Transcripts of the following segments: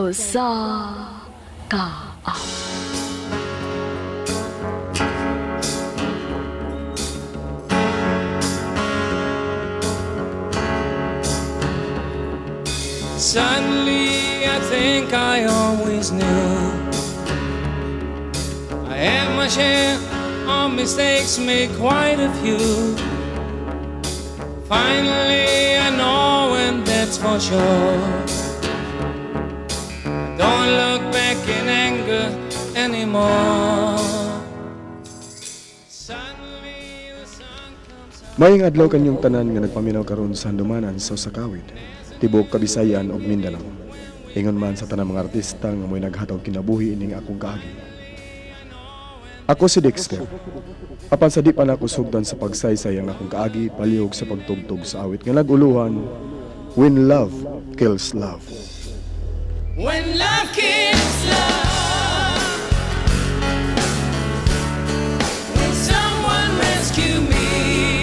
Sa usa ka awit. Suddenly, I think I always knew I had my share of mistakes, made quite a few. Finally, I know, and that's for sure. I don't look back in anger anymore. Suddenly, the sun comes up. Maayong adlaw kanyong tanan nga nagpaminaw karon sa handumanan sa usa ka awit, tibuok Kabisayan ug Mindanao. Ingon man sa tanang mga artista nga mo'y naghatag kinabuhi ining akong kaagi. Ako si Dexter. Apan sa di pa nako sugdan sa pagsaysay ang akong kaagi, palihog sa pagtugtog sa awit nga nag-uluhan, When Love Kills Love. When love kills love, will someone rescue me?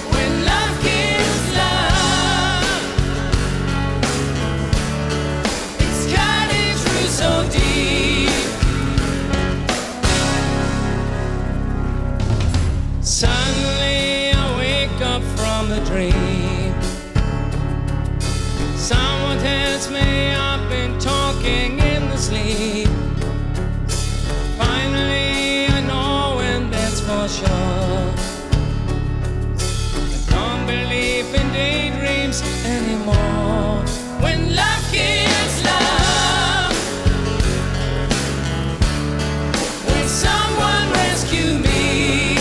When love kills love, it's cutting through so deep. Suddenly I wake up from the dream. Someone tells me I've been talking in the sleep. Finally, I know, and that's for sure. I don't believe in daydreams anymore. When love kills love, will someone rescue me?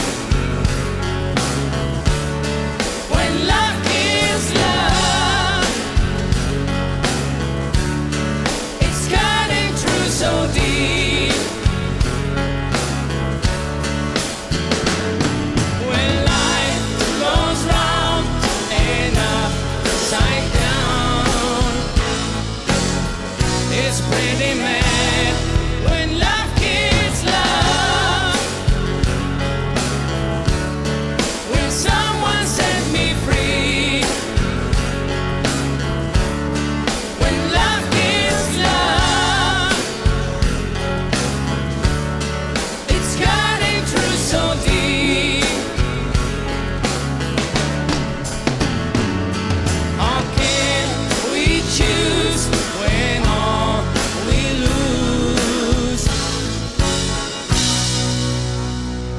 When love kills love, it's cutting through so deep. When life goes round and upside down, it's pretty mad when love kills love. Will someone set me free? When love kills love, it's cutting through so deep. How can we choose when all we lose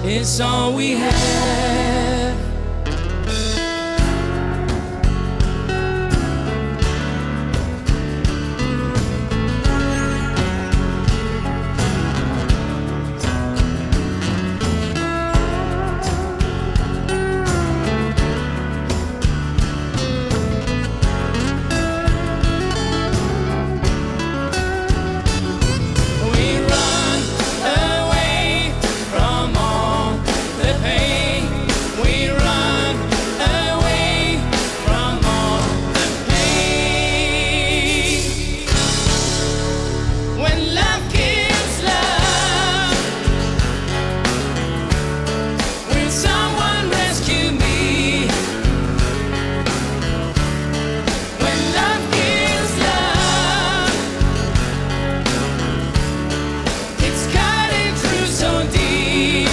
is all we have? We run away from all the pain. We run away from all the pain. When love kills love, will someone rescue me? When love kills love, it's cutting through so deep.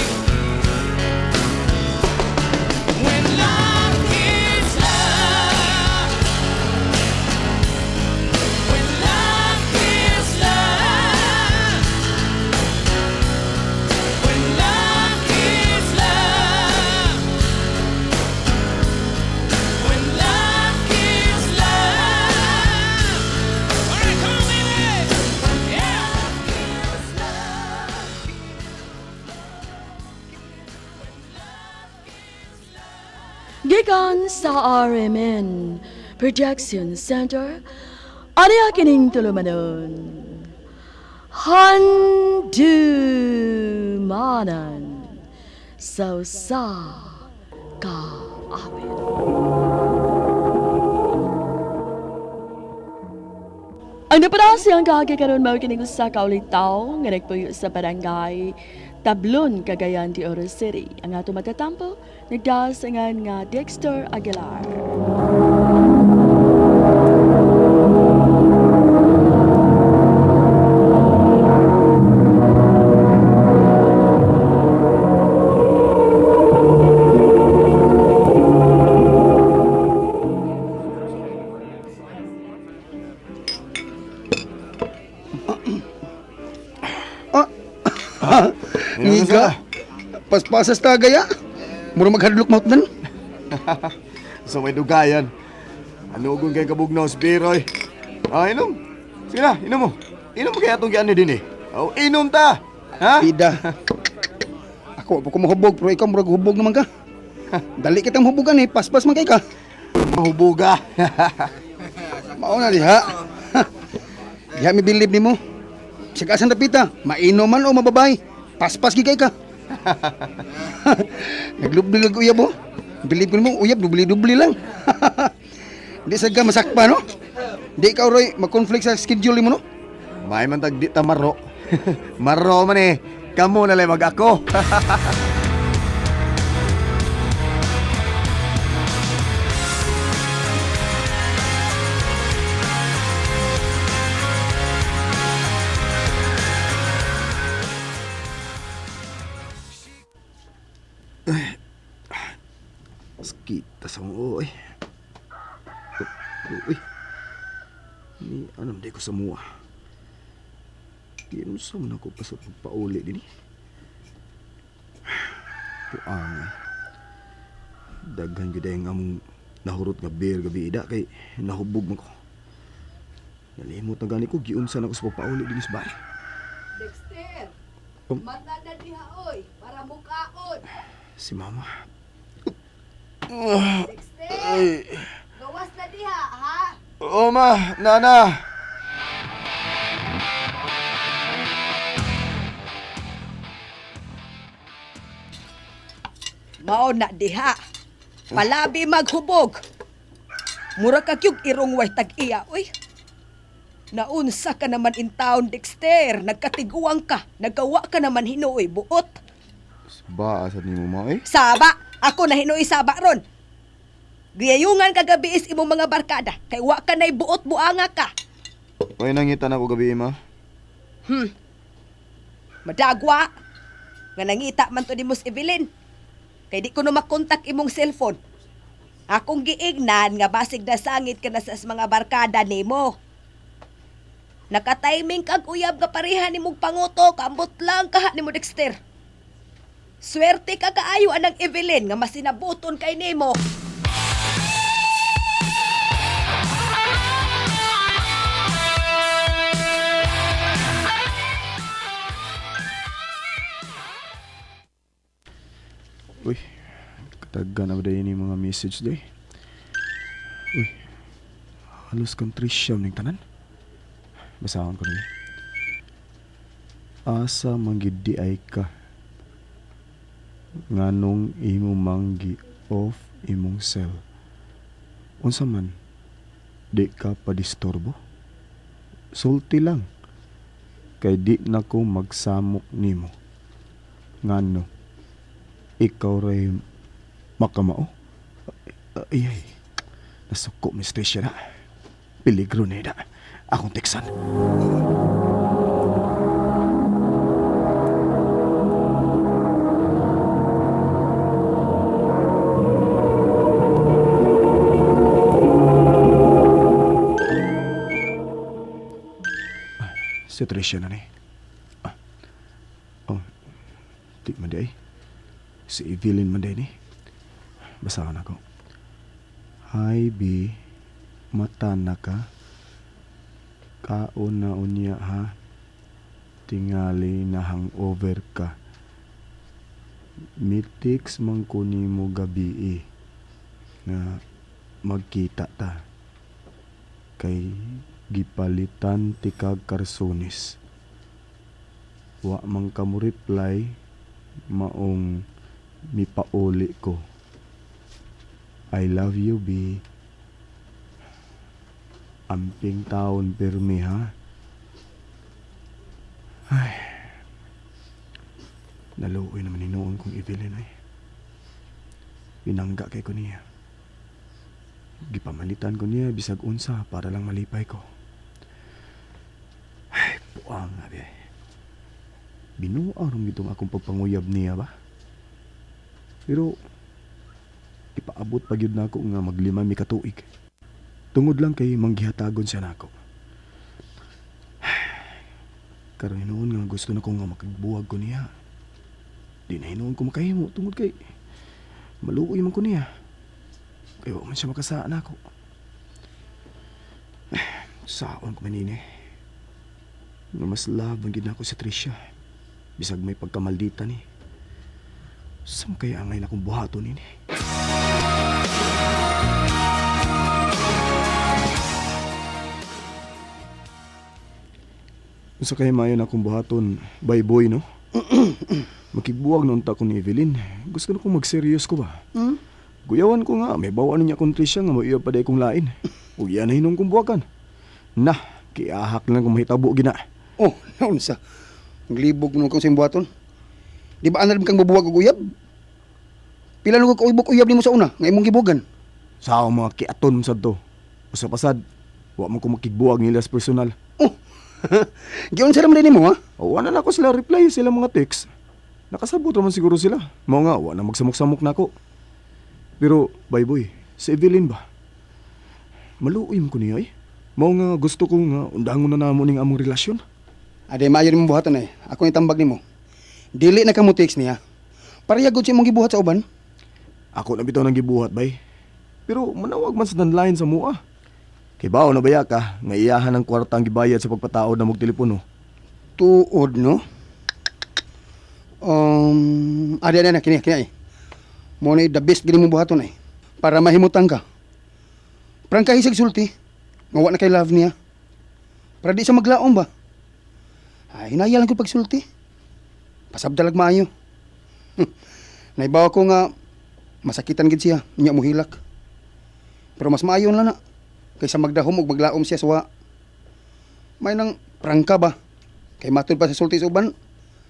When love kills love, when love kills love, when love kills love, when love kills love. All right, come on, baby. Yeah. Gikan sa RMN Production Center, aniya kining tulumanon, Handumanan sa usa ka awit. Ang napadasiyang kaagi karon mao kining usa ka ulitaw nga nagpuyo sa barangay Tablon, Cagayan de Oro City. Ang ato matatampo, nagdasangan nga Dexter Aguilar. Iga. Paspasas ta gaya. Mura maghadlok mautdan. Sa may dugayan. Anugon kay kabugnaw si Piroy. Ah, inom. Sige na, inom mo. Inom mo kaya itong giyan ni din eh. Oh, inom ta! Ha? Ida. Ako, pa ko mahubog, pero ikaw murag hubog naman ka. Dali kitang hubugan eh, paspas man kay ka. Mahubuga. Mao na diha. Diha mi bilib nimo. Bisag asan dapita, mainom man o mababay, paspas gid kay ka. Naglubli lang uyab oh. Bilib ko nimo uyab dubli-dubli lang. Di sad ka masakpa no? Di ka Roy mag-conflict sa schedule nimo no? May man tag di ta maro. Maro man eh. Kamu na lang mag ako. Sakit sa mga oy. Uy. Ni anong di ko sa mua. Kinsa man ako pa sa pagpauli din eh. Puang eh. Daghan gyud ang among nahurot nga beer gabi ida kay nahubog man ko. Nalimot na gani ko giunsa na ko sa pagpauli din sa bahay. Dexter, mata na diha oy, para mukaon. Si mama. Dexter, gawas na diha ha. Oo ma, nana. Mao na diha. Palabi maghubog. Mura ka kyug irong way tag-iya oy. Naunsa ka naman in town, Dexter. Nagkatiguang ka. Nagawa ka naman hinuoy buot. Ba, asa ni mo ma eh? Saba! Ako na hinuoy saba ron. Giyayungan kagabi is imong mga barkada. Kay wa ka na'y buot buanga ka. Oy, nangita na ko gabi ma. Madagwa. Nga nangita man to ni Mus Evelyn. Kay di ko na makontak imong cellphone. Akong giignan nga basig nasangit ka na sa mga barkada nimo. Nakatiming kag uyab nga pareha nimong panguto, kaambot lang kaha nimo Dexter. Swerte ka kaayo anang Evelyn nga masinabuton kay nimo. Uy, katagan na ba ni mga message day? Uy, halos kang Tricia ning tanan. Basahon ko niya. Asa manggid di ay ka? Nganong imo manggi off imong cell? Unsa man? Di ka padisturbo? Sulti lang. Kay di na ko magsamok nimo. Ngano? Ikaw ray makamao? Ay, ay. Nasuko ni Tricia na. Peligro na na. Akong teksan. Si Tricia na ni. Ah. Oh, di man di ay. Si Evelyn man di ni. Basahan ako. Hi, B. Mata na ka. Kaon na unya ha. Tingali na hangover ka. Mitix man ko nimo gabi eh. Nga magkita ta. Kay gipalitan ti kag karsonis. Wa man ka mo reply, maong mipauli ko. I love you, B. Amping taon pirmi, ha? Ay. Naluoy naman hinuon kong Evelyn, ay. Pinangga kay ko niya. Gipamalitan ko niya bisag unsa para lang malipay ko. Ay, puang nga, be. Binuang rin itong akong pagpanguyab niya ba? Pero, ipaabot pa gyud nako nga maglima mi katuig. Tungod lang kay manggihatagon siya nako. Karon hinuon nga gusto na ko nga makagbuwag ko niya. Di na hinuon ko makahimo tungod kay maluoy man ko niya. Kay wa man siya makasaan ako. Saon ko man ini. Nga mas love ang gid nako si Tricia. Bisag may pagkamaldita ni. Saan kaya angay na akong buhaton nini? Unsa kaya maayo na akong buhaton, bay boy, no? Makigbuwag noon ta ko ni Evelyn. Gusto na kong mag-serious ko ba? Hmm? Guyawan ko nga, may bawaan niya kong Tricia nga maiya pa day kong lain. Ug yan na hinong kong buwakan. Nah, kiahak lang kung mahitabo gina. Oh, naunsa. Naglibog nung kang simbuhaton. Di ba anal kang bubuwag og uyab? Pila nung ka uyab uyab nimo sa una nga imong gibugan. Sa akong mga kiaton sad to. Usa pasad, wa man ko makigbuwag nila sa personal. Oh. Giunsa ra man nimo ha? O, wala na ako sila reply sila mga text. Nakasabot raman siguro sila. Mao nga, wa na magsamok-samok na ako. Pero, bye boy, si Evelyn ba? Maluoy mo ko niya eh. Mao nga gusto ko nga undangon na namo ning among relasyon. Ade maayo nimo buhaton eh. Ako ni tambag nimo. Dili na ka mo text niya. Pareha gud sa imong gibuhat sa uban. Ako na bitaw nang gibuhat, bay. Pero manawag man sa dandlain sa mua. Kay bao na baya ka, nga iyahan ang kwarta ang gibayad sa pagpataod na mog telepono. Tuod no. Ade ade na kini kini ay. Mo ni the best gini mo buhaton ay. Para mahimutang ka. Prangkahi sig sulti. Nga wa na kay love niya. Para di siya maglaom ba? Ay, hinaya lang ko pagsulti. Pasabdalag maayo. Naibaw ko nga masakitan gid siya, nya mohilak. Pero mas maayo na na kaysa magdahom og maglaom siya sa wa. May nang prangka ba? Kay matud pa sa sulti sa uban,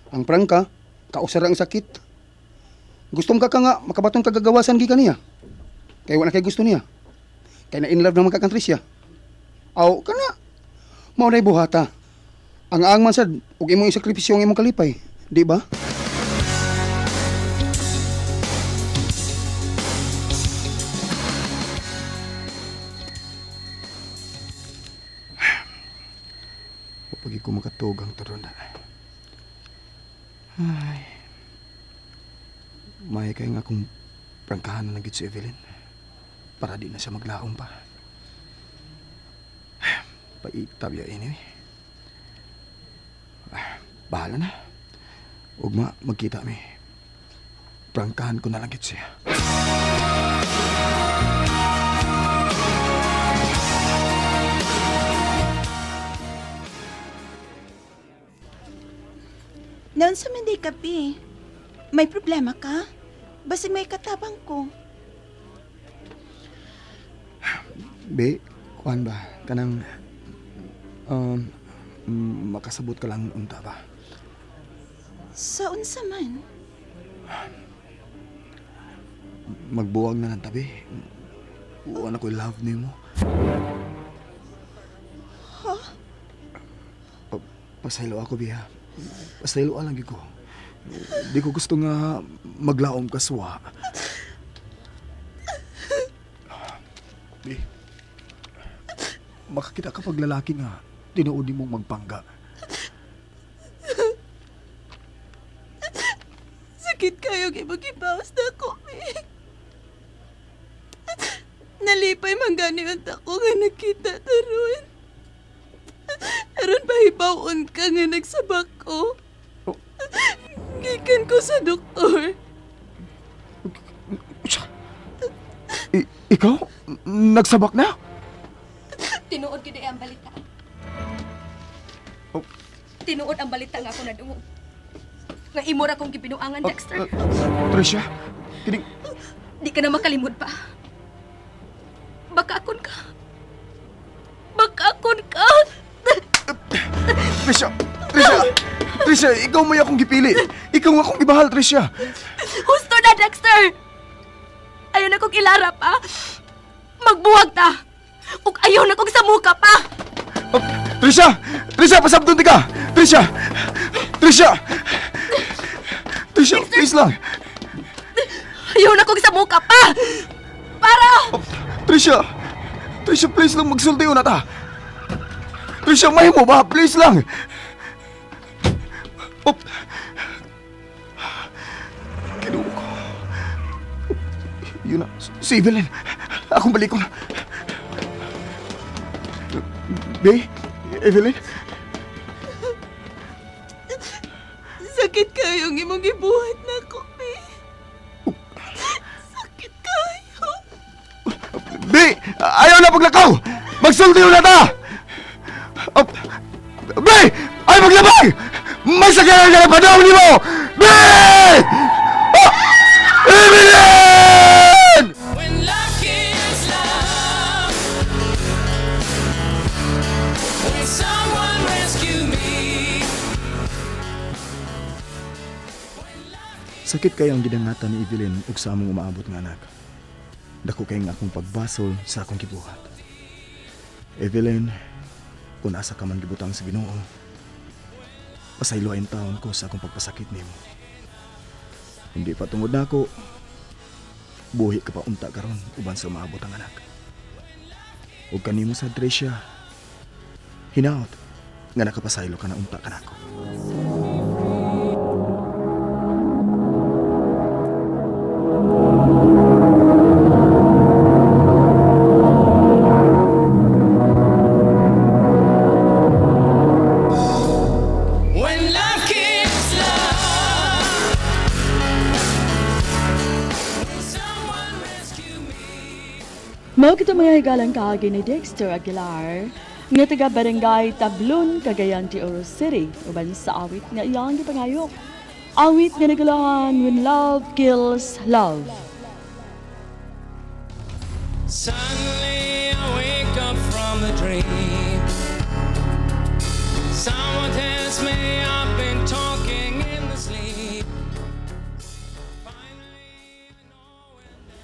ang prangka kausara ang sakit. Gustong ka ka nga makabaton kagagawasan gi kaniya. Kay wa na kay gusto niya. Kay na in love naman ka kang Tricia. Aw kana. Mao nay buhata. Ang aang man sad ug imong isakripisyo ang imong kalipay, di ba? Pag ko makatugang turon na. Ay. May kay nga akong prangkahan na lang gid si Evelyn. Para di na siya maglaom pa. Paitab ya ini. Bahala na. Ugma, magkita mi. Prangkahan ko na lang gid siya. Noon sa manday kape, may problema ka? Basig may katabang ko. Be, kuan ba? Kanang makasabot ka lang unta ba? Sa unsa man? Magbuwag na lang tabi. Uwan ako love nimo. Huh? Pasaylo ako, Bia. Pasaylo lang gyud ko. Di ko gusto nga maglaom ka suwa. Bi, makakita ka pag lalaki nga tinuod mong magpangga. Sakit kayo gibagibawas na ako, Bi. Nalipay man gani unta ko nga nakita taron. Aron pahibawon ka nga nagsabak ko. Gikan ko sa doktor. Ikaw? Nagsabak na? Tinuod gyud ang balita. Oh. Tinuod ang balita nga ako nadungog. Nga imo ra kong gibinuangan, Dexter. Tricia, kining Di ka na makalimod pa. Baka akon ka. Baka akon ka. Tricia, Tricia, Tricia, ikaw may akong gipili. Ikaw nga akong gibahal, Tricia. Husto na, Dexter! Ayaw na kong ilara pa. Magbuwag ta. Ug ayaw na kong samuka pa. Oh, Tricia! Tricia, pasabdon di ka! Tricia! Tricia! Tricia, please lang. Ayaw na kong samuka pa. Para! Oh, Tricia! Tricia, please lang magsulti na ta. Tricia, may mo ba? Please lang. Oh. Yun na, si Evelyn. Akong balikon. Be, Evelyn. Sakit kayong imong gibuhat na ko, be. Sakit kayo. Be, ayaw na paglakaw! Magsulti na ta! Oh, Be! Ay maglabay! May sakyanan ka na padaw ni mo! Be! Oh! Evelyn! When love kills love, will someone rescue me? Sakit kayang gidangatan ni Evelyn ug sa among umaabot nga anak. Dako kay nga akong pagbasol sa akong gibuhat. Evelyn, kung asa ka man gibutang sa Ginoo, pasaylo ang taon ko sa akong pagpasakit nimo. Hindi pa tungod nako, buhi ka pa unta karon uban sa umaabot ang anak. Ug kanimo sa Tricia, hinaot nga nakapasaylo ka na unta kanako. When love kills love, will someone rescue me? Mao kito mga higalang kaagi ni Dexter Aguilar nga taga Barangay Tablon, Cagayan de Oro City, uban sa awit nga iyang gipangayok. Awit nga nagulahan When Love Kills Love. Suddenly I wake up from the dream. Someone tells me I've been talking in the sleep.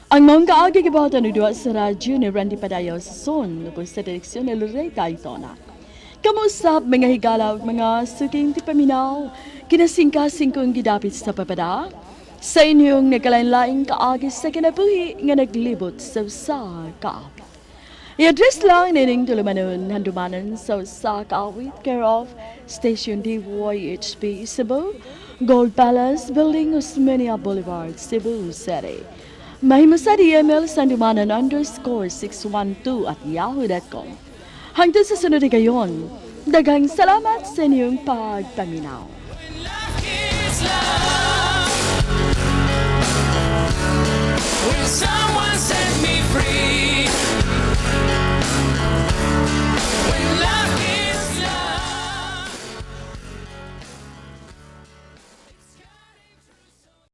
Ang maong kaagi gibuhatan og duwa sa radyo ni Randy Padayaw sa Son, lubos sa direksyon ni Loretta Itona. Kamusap mga higala ug mga suking tipaminaw, kinasingkasing kong gidapit sa papada, sa inyong nagkalain-laing kaagi sa kinabuhi nga naglibot sa usa ka awit. I-address lang nining tulumanon handumanan sa usa ka awit, care of Station DYHP Cebu, Gold Palace Building, Osmeña Boulevard, Cebu City. Mahimo sa email sandumanan_612@yahoo.com. Hangtod sa sunod na gayon, daghang salamat sa inyong pagpaminaw. When love kills love, will someone set me free?